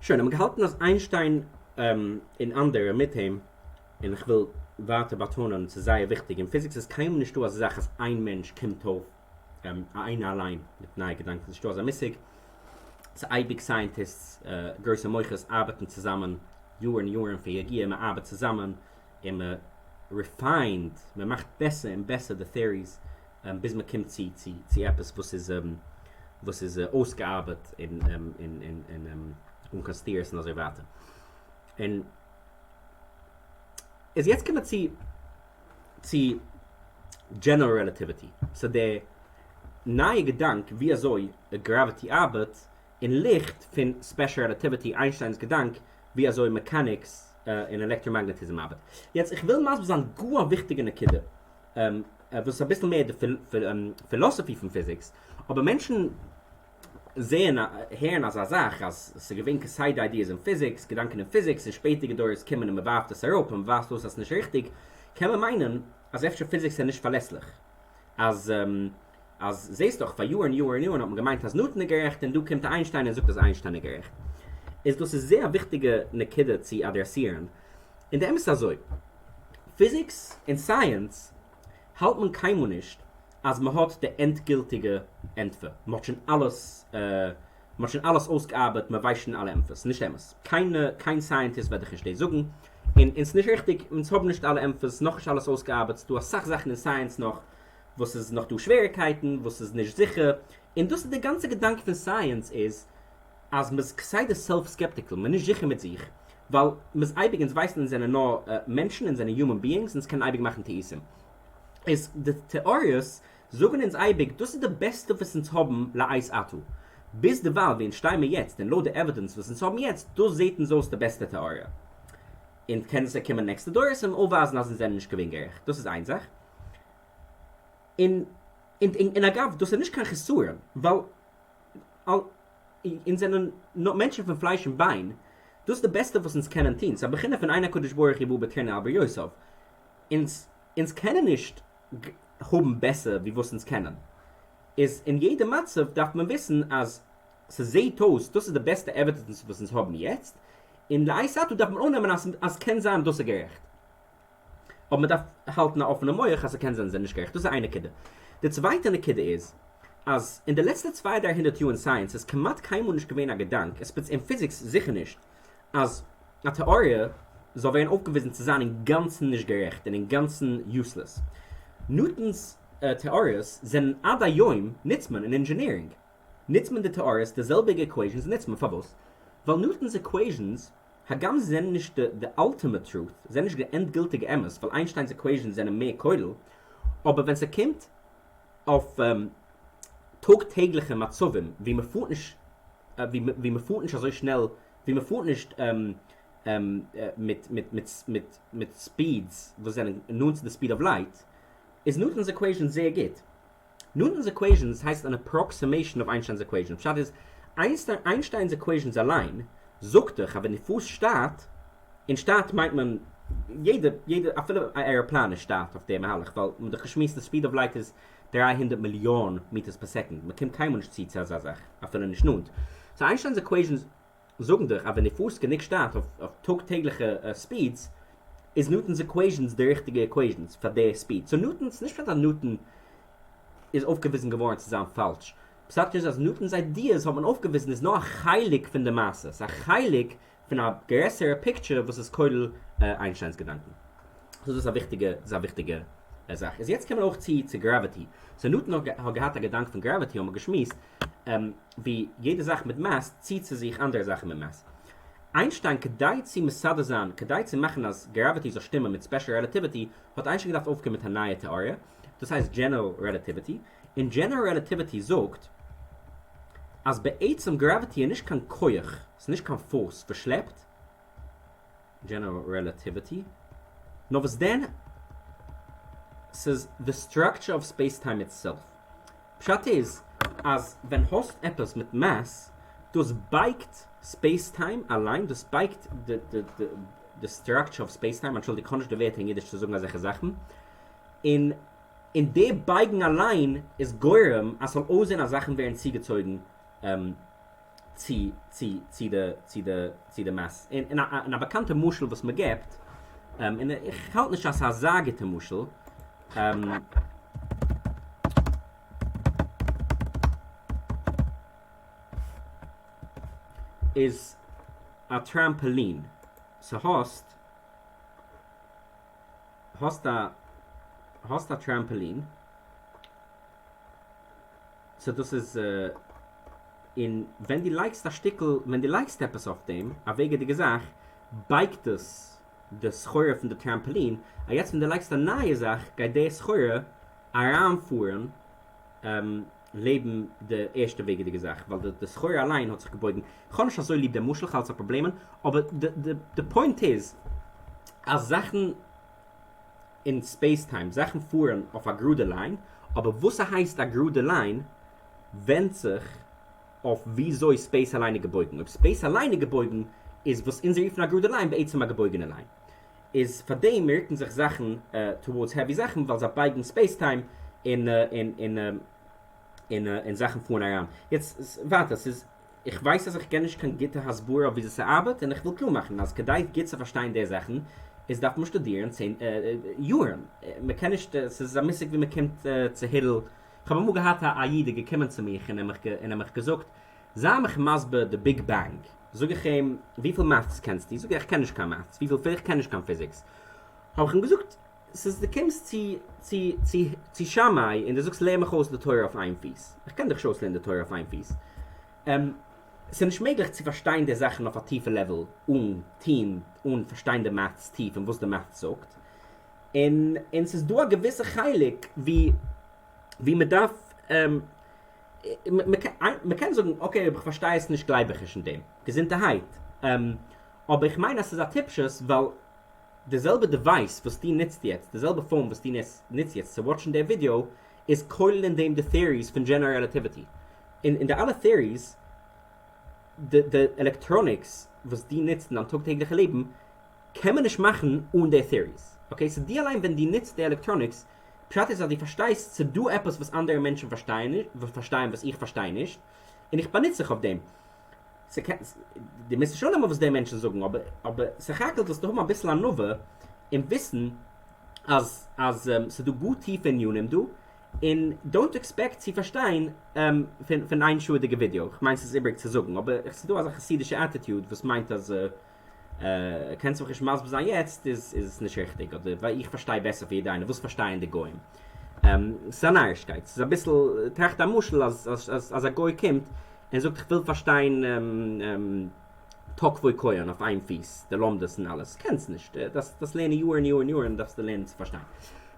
שוין, האבן געהאלטן אז איינשטיין און אנדערע מיט אים, און איך וויל ווייטער באטאנען, ס'איז זייער וויכטיג, אין פיזיקס איז קיינמאל נישטא אזא זאך אז איין מענטש קומט אויף איינער אליין מיט נייע געדאנקען, ס'נישטא אזא מושג, ס'איז אייביג scientists, גרויסע מוחות ארבעטן צוזאמען יארן יארן פון יגיעה, מען ארבעט צוזאמען און מען refined, מען מאכט בעסער און בעסער די theories ביז מען קומט צו צו צו עפעס וואס איז וואס איז אויסגעארבעט און און און אן קיין סתירות און אזוי ווייטער. און איז יעצט קומען צו צו general relativity, סאו די נייע געדאנק ווי אזוי gravity ארבעט אין ליכט פון special relativity, איינשטיינ'ס געדאנק ווי אזוי mechanics און electromagnetism ארבעט. יעצט איך וויל מסביר זיין גאר א וויכטיגע נקודה וואס איז אביסל מער די philosophy פון פיזיקס, אבער מענטשן זעען הערן אזא זאך אז ס'איז געווען כסדר ideas אין פיזיקס, געדאנקען אין פיזיקס, און שפעטערדיגע דורות קומען און מ'ווארפט עס אראפ און מ'ווייזט אויס אז ס'איז נישט ריכטיג, קען מען מיינען אז אפשר פיזיקס איז נישט פארלעסליך, אז אז זעסט דאך פאר יארן יארן יארן האט מען געמיינט אז ניוטאן איז גערעכט און דא קומט איינשטיין און זאגט אז איינשטיין איז גערעכט. איז דאס איז זייער א וויכטיגע נקודה צו אדרעסירן, און די אמת איז אזוי, פיזיקס און סייענס האלט מען קיינמאל נישט אז מען האט די ענדגילטיגע ענטפער, מען האט שוין אלעס מען האט שוין אלעס אויסגעארבעט, מען ווייסט שוין אלע ענטפערס, נישט אמת, קיינער קיין scientist וועט דיך נישט דאס זאגן, און און ס'נישט ריכטיג, אונז האבן נישט אלע ענטפערס, נאכנישט אלעס אויסגעארבעט, ס'דא אסאך זאכן אין סייענס נאך וואס איז נאך דא שוועריגקייטן, וואס איז נישט זיכער, און דאס איז די גאנצע געדאנק פון סייענס איז אז מ'איז כסדר self skeptical, מ'איז נישט זיכער מיט זיך, ווייל מ'איז אייביג, אונז ווייסן אונז זענען נאר מענטשן, אונז זענען human beings, אונז קענען אייביג מאכן טעותים. איז די טעאריעס זאגן אונז אייביג דאס איז די בעסטע וואס אונז האבן לעת עתה. ביז דערווייל ווי אונז שטיי מיר יעצט און לויט די evidence וואס אונז האבן יעצט, דאס זעט אונז אויס די בעסטע טעאריע. און קען עס קומען נעקסטע דורות און אויפווייזן אז אונז זענען נישט געווען גערעכט. דאס איז איין זאך. און און אגב דאס איז נישט קיין חסרון ווייל אונז זענען נאר מענטשן פון פלייש און ביין, דאס איז די בעסטע וואס אונז קענען טון, ס'איז א בחינה פון אין הקדוש ברוך הוא בא בטרונא על בריותיו, אונז אונז קענען נישט האבן בעסער ווי וואס אונז קענען, איז אין יעדע מצב דארף מען וויסן אז ס'זעהט אויס דאס איז די בעסטע evidence וואס אונז האבן יעצט, און לעת עתה דארף מען אננעמען אז אז קען זיין דאס איז גערעכט. אבער מען דארף האלטן א אפענע מח אז ס'קען זיין זיי נישט גערעכט, דאס איז איין נקודה. די צווייטע נקודה איז, אז אין די לעצטע צוויי דריי הונדערט יאר אין סייענס איז כמעט קיינמאל נישט געווען א געדאנק, אין פיזיקס זיכער נישט, אז א טעאריע זאל ווערן אויפגעוויזן צו זיין אינגאנצן נישט גערעכט און אינגאנצן useless. ניוטאן'ס טעאריעס זענען עד היום נוצט מען אין engineering נוצט מען די טעאריעס, די זעלביגע equations נוצט מען, פארוואס? ווייל ניוטאן'ס equations הגם זיי זענען נישט די ultimate truth, זיי זענען נישט די ענדגילטיגע אמת, ווייל איינשטיינ'ס equations זענען מער כולל, אבער ווען ס'קומט אויף טאג טעגליכע מצבים ווי מ'פארט נישט ווי מ'פארט נישט אזוי שנעל, ווי מ'פארט נישט מיט מיט מיט מיט speeds וואס זענען נאנט צו די speed of light, איז ניוטאן'ס equations זייער גוט. ניוטאן'ס equations הייסט אן approximation אויף איינשטיינ'ס equations. פשט איז, איינשטיינ'ס equations אליין זאגט דיך אז ווען דו פארסט שטאט, און שטאט מיינט מען יעדע יעדע אפילו א עראפלאן איז שטאט אויף די מהלך ווייל מ'האט דאך געשמועסט די speed of light איז 300 מיליאן meters per second, מ'קומט קיינמאל נישט צו צו אזא זאך אפילו נישט נאנט. so איינשטיינ'ס equations זאגן דיך אז ווען דו פארסט גענוג שטאט אויף טאג טעגליכע speeds איז ניוטאן'ס equations די ריכטיגע equations פאר די speed. so ניוטאן'ס, נישט פשט אז ניוטאן איז אויפגעוויזן געווארן צו זיין פאלש, פשט איז אז ניוטאן'ס ideas האט מען אויפגעוויזן איז נאר א חלק פון די מעשה, ס'איז א חלק פון א גרעסערע picture וואס איז כולל איינשטיינ'ס געדאנקען. so דאס איז א וויכטיגע, דאס איז א וויכטיגע זאך. איז יעצט קומען אויך צו צו gravity. so ניוטאן האט געהאט א געדאנק פון gravity האבן מיר געשמועסט, ווי יעדע זאך מיט mass ציט צו זיך אנדערע זאכן מיט mass. איינשטיין כדי צו מסדר זיין, כדי צו מאכן אז gravity זאל שטימען מיט special relativity, האט איינשטיין געדארפט אויפקומען מיט א נייע טעאריע, דאס הייסט general relativity, און general relativity זאגט אז בעצם gravity איז נישט קיין כח, ס'איז נישט קיין force וואס שלעפט, general relativity, נאר וואס דען? ס'איז the structure of space time itself. פשט איז אז ווען האסט עפעס מיט mass, דאס בייגט space time אליין, דאס בייגט די structure of space time, אנטשולדיגט כ'האב נישט די ווערטער אין אידיש צו זאגן אזעלכע זאכן, און און די בייגן אליין איז גורם אז ס'זאל אויסזען אז זאכן ווערן צוגעצויגן. צו צו צו די צו די צו די mass. און און א באקאנטע משל וואס מען געבט, און איך האלט נישט אז ס'איז אזא גוטע משל, איז א trampoline. ס'האסט האסט א האסט א trampoline. So דאס איז און ווען דו לייגסט א שטיקל, ווען דו לייגסט עפעס אויף דעם, א וועגעדיגע זאך, בייגט עס די סחורה פון די trampoline, א יעצט ווען דו לייגסט א נייע זאך גייט די סחורה אריינפארן לעבן די ערשטע וועגעדיגע זאך, ווייל די סחורה אליין האט זיך געבויגן. כ'האב נישט אזוי ליב דעם משל, כ'האלט ס'האט פראבלעמען, אבער די point איז אז זאכן אין space time, זאכן פארן אויף א גראדע line, אבער וואס ס'הייסט א גראדע line ווענדט זיך אויף וויאזוי space אליין איז געבויגן, אויב space אליין איז געבויגן איז וואס אונז רופן א גראדע line בעצם א געבויגענע line. איז פאר דעם רוקן זיך זאכן towards heavy זאכן ווייל זיי בייגן space time און און און און זאכן פארן אריין. יעצט ווייטער ס'איז איך ווייס אז איך קען נישט קיין גוטע הסברה אויף וויאזוי ס'ארבעט און איך וויל קלאר מאכן אז כדי גוט צו פארשטיין די זאכן איז דארף מען שטודירן צען יארן מ'קען נישט ס'איז א מושג ווי מ'קומט צו הילל כ'האב אמאל געהאט א איד איז געקומען צו מיך און ער מיך געזאגט זיי מיך מסביר די Big Bang, זאג איך אים וויפיל maths קענסטו, זאגט ער איך קען נישט קיין maths, וויפיל איך קען נישט קיין physics, האב איך אים געזאגט ס'איז דו קומסט צו צו צו צו שמאי און דו זאגסט לערן מיך אויס די תורה אויף איין פיס, איך קען דיך נישט אויסלערנען די תורה אויף איין פיס, ס'איז נישט מעגליך צו פארשטיין די זאכן אויף א טיפע level אן טוהן אן פארשטיין די maths טיף און וואס די maths זאגט, און און ס'איז דא א געוויסע חלק ווי ווי מ'דארף מ'קען זאגן okay אויב איך פארשטיי עס נישט גלייב איך נישט אין דעם, געזונטערהייט, אבער איך מיין אז ס'איז א טיפשות ווייל די זעלבע device וואס דו נוצט יעצט, די זעלבע phone וואס דו נוצט יעצט צו watch ן די ווידיאו איז כולל אין דעם די theories פון general relativity, און אין די אלע theories, די electronics וואס דו נוצט אין דיין טאג טעגליכע לעבן קען מען נישט מאכן אן די theories, okay? So דו אליין ווען דו נוצט די electronics פשט איז אז דו פארשטייסט ס'דא עפעס וואס אנדערע מענטשן פארשטייען נישט, וואס פארשטייען וואס איך פארשטיי נישט, און איך באנוץ זיך אויף דעם. ס'קען, דו מוזט נישט אננעמען וואס די מענטשן זאגן, אבער אבער סך הכל זאלסטו האבן אביסל ענווה און וויסן אז אז ס'דא גאר טיפע ענינים דא, און don't expect צו פארשטיין פון פון איין שעה'דיגע ווידיאו, כ'מיין ס'איז איבריג צו זאגן, אבער ס'דא אזא חסידישע attitude וואס מיינט אז קענסט מיך נישט מסביר זיין יעצט איז איז עס נישט ריכטיג אדער ווייל איך פארשטיי בעסער פון יעדע איינער וואס פארשטייען די גוים? ס'איז א נארישקייט ס'איז אביסל טראכט א משל אז אז אז א גוי קומט און זאגט איך וויל פארשטיין תקפו כהן אויף איין פיס די לומדות און אלעס קענסט נישט דארפסט דאס לערנען יארן יארן יארן דארפסטו לערנען צו פארשטיין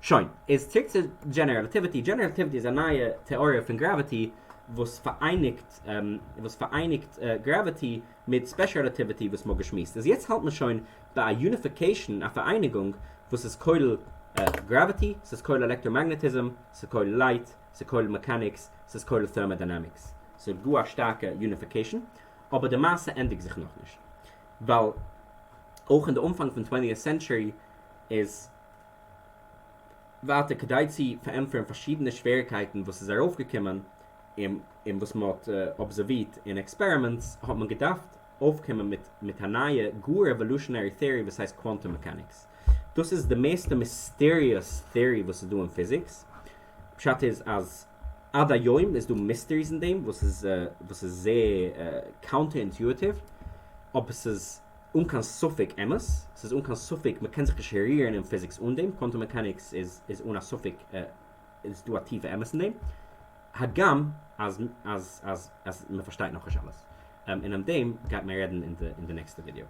שוין איז צוריק צו general relativity general relativity איז א נייע טעאריע פון gravity וואס פאראייניגט וואס פאראייניגט gravity מיט special relativity וואס מ'האט געשמועסט איז יעצט האלט מען שוין ביי א unification א פאראייניגונג וואס איז כולל gravity ס'איז כולל electromagnetism ס'איז כולל light ס'איז כולל mechanics ס'איז כולל thermodynamics ס'איז גאר א שטארקע unification אבער די מעשה ענדיגט זיך נאכנישט ווייל אויך אין די אנפאנג פון twentieth century איז ווייטער כדי צו פארענטפערן פארשידענע שוועריקייטן וואס איז ארויפגעקומען און און וואס מען האט אבזערווירט אין experiments האט מען געדארפט אויפקומען מיט מיט א נייע גאר revolutionary theory וואס הייסט quantum mechanics. דאס איז די מערסטע mysterious theory וואס איז דא אין physics. פשט איז אז עד היום איז דא mysteries אין דעם וואס איז וואס איז זייער counter intuitive אבער ס'איז אן קיין ספק אמת, ס'איז אן קיין ספק מ'קען זיך נישט רירן אין physics אן דעם, quantum mechanics איז איז אן א ספק איז דא א טיפע אמת אין דעם. הגם אז אז אז אז מען פארשטייט נאכנישט אלעס. און אויף דעם גייט מען רעדן אין די אין די נעקסטע ווידיאו.